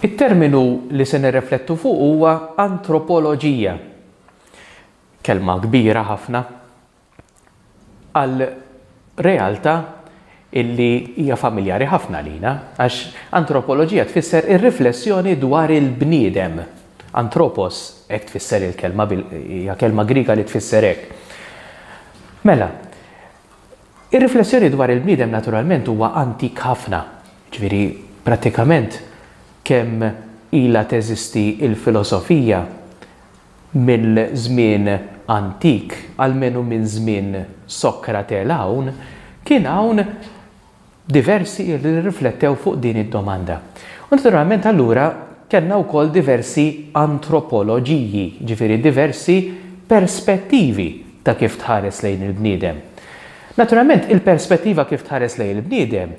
It-terminu li se nirreflettu fuqu huwa antropoloġija. Kelma kbira ħafna għal realtà illi hija familjari ħafna għalina, għax antropoloġija tfisser ir-riflessjoni dwar il-bniedem. Anthropos, hekk tfisser il-kelma, hija kelma Griega li tfisser hekk. Mela, ir-riflessjoni dwar il-bniedem naturalment huwa antik ħafna, jiġifieri prattikament kemm ilha teżisti l-filosofija mill-żmien antik, almenu minn żmien Sokrate 'l hawn, kien hawn diversi li rriflettew fuq din id-domanda. U naturalment allura kellna wkoll diversi antropoloġiji, jiġifieri diversi perspettivi ta' kif tħares lejn il-bniedem. Naturalment il-perspettiva kif tħares lejn il-bniedem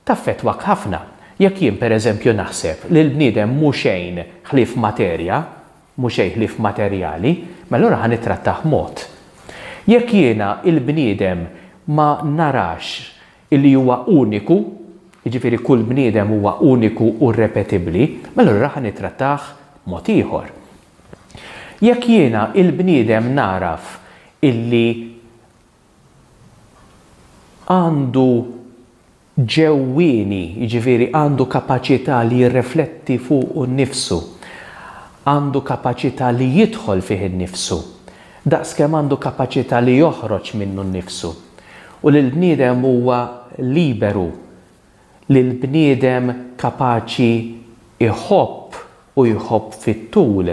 taffettwak ħafna. Jekk jien pereżempju naħseb li l-bniedem mhu xejn ħlief materja, mhu xejn ħlief materjali, mela allura ħa nittrattah mod. Jekk jiena l-bniedem ma narax illi huwa uniku, jiġifieri kull bniedem huwa uniku u rrepetibbli, mela allura ħa nittrattah mod ieħor. Jekk jiena l-bniedem nagħraf illi għandu ġewwieni, jiġifieri għandu kapaċità li jirrefletti fuqu nnifsu, għandu kapaċità li jidħol fih innifsu, daqskemm għandu kapaċità li joħroġ minnu nnifsu, u li l-bniedem huwa liberu, li l-bniedem kapaċi jħobb u jħobb fit-tul,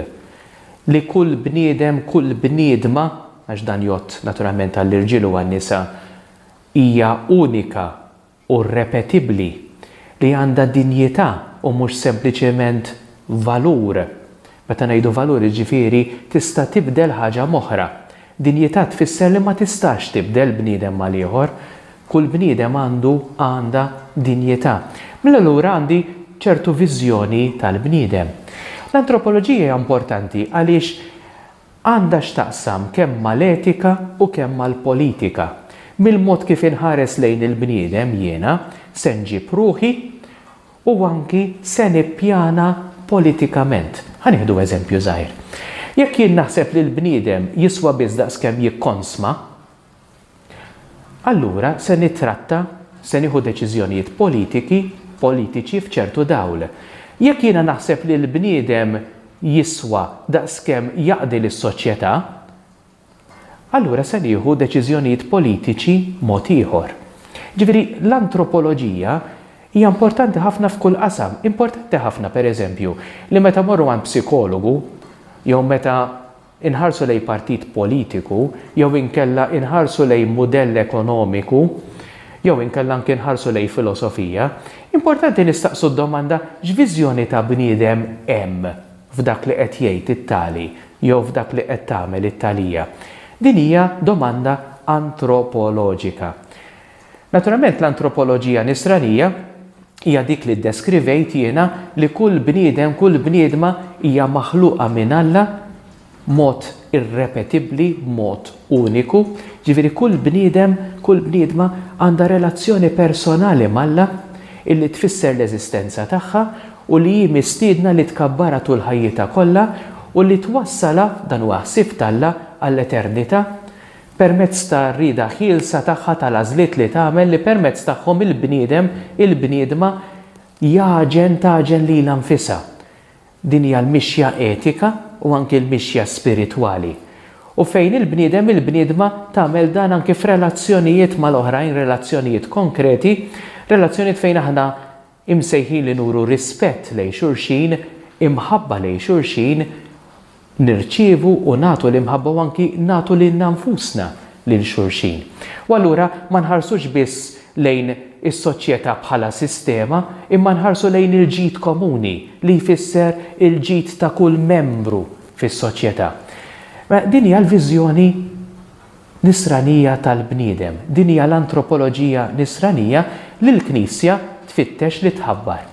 li kull bniedem, kull bniedma, għax dan jgħodd naturalment għall-irġiel u għan-nisa, hija unika u rrepetibbli, li għandha dinjità u mhux sempliċement valur. Meta ngħidu valur jiġifieri tista' tibdel ħaġa m'oħra. Dinjità tfisser li ma tistax tibdel bniedem mal-ieħor. Kull bniedem għandu, għandha, dinjità. Mela allura għandi ċertu viżjoni tal-bniedem. L-antropoloġija hija importanti għaliex għandha x'taqsam kemm mal-etika u kemm mal-politika. Mill-mod kif inħares lejn il-bniedem jiena se nġib ruħi u anki se nippjana politikament. Ħa nieħdu eżempju żgħir. Jekk jien naħseb li l-bniedem jiswa biss daqskemm jikkonsma, allura se nittratta, se nieħu deċiżjonijiet politiki, politiċi f'ċertu dawl. Jekk jiena naħseb li l-bniedem jiswa daqskemm jaqdi lis-soċjetà, allura se nieħu deċiżjonijiet politiċi mod ieħor. Ġifieri l-antropoloġija hija importanti ħafna f'kull qasam. Importanti ħafna, per eżempju, li meta mmorru għand psikologu jew meta inħarsu lejn partit politiku jew inkella inħarsu lejn mudell ekonomiku jew inkella anki nħarsu lejn filosofija, importanti nistaqsu d-domanda x'viżjoni ta' bniedem hemm f'dak li qed jgħid it-tali jew f'dak li qed tagħmel it-talija? Din hija domanda antropoloġika. Naturalment l-antropoloġija nisranija hija dik li ddeskrivejt jiena li kull bniedem, kull bniedma hija maħluqa minn Alla b'mod irrepetibbli, b'mod uniku. Ġifieri kull bniedem, kull bniedma għandha relazzjoni personali m'Alla illi tfisser l-eżistenza tagħha u li hi mistiedna li tkabbarha tul ħajjitha kollha u li twassalha, dan huwa ħsieb t'Alla, għall-eternità permezz tar-rieda ħielsa tagħha, tal-għażliet li tagħmel li permezz tagħhom il-bniedem, il-bniedma, jagħġen, tagħġen lilha nfisha. Din hija l-mixja etika u anki l-mixja spiritwali. U fejn il-bniedem, il-bniedma, tagħmel dan anki f'relazzjonijiet mal-oħrajn, relazzjonijiet konkreti, relazzjonijiet fejn aħna Imsejħin li nuru rispett lejn xulxin, imħabba lejn xulxin, nirċievu u nagħtu l-imħabba u anki nagħtu lilna nfusna lil xulxin. U allura ma nħarsux biss lejn is-soċjetà bħala sistema, imma nħarsu lejn il-ġid komuni, li jfisser il-ġid ta' kull membru fis-soċjetà. Mela din hija l-viżjoni Nisranija tal-bniedem. Din hija l-antropoloġija Nisranija li l-Knisja tfittex li tħabbar.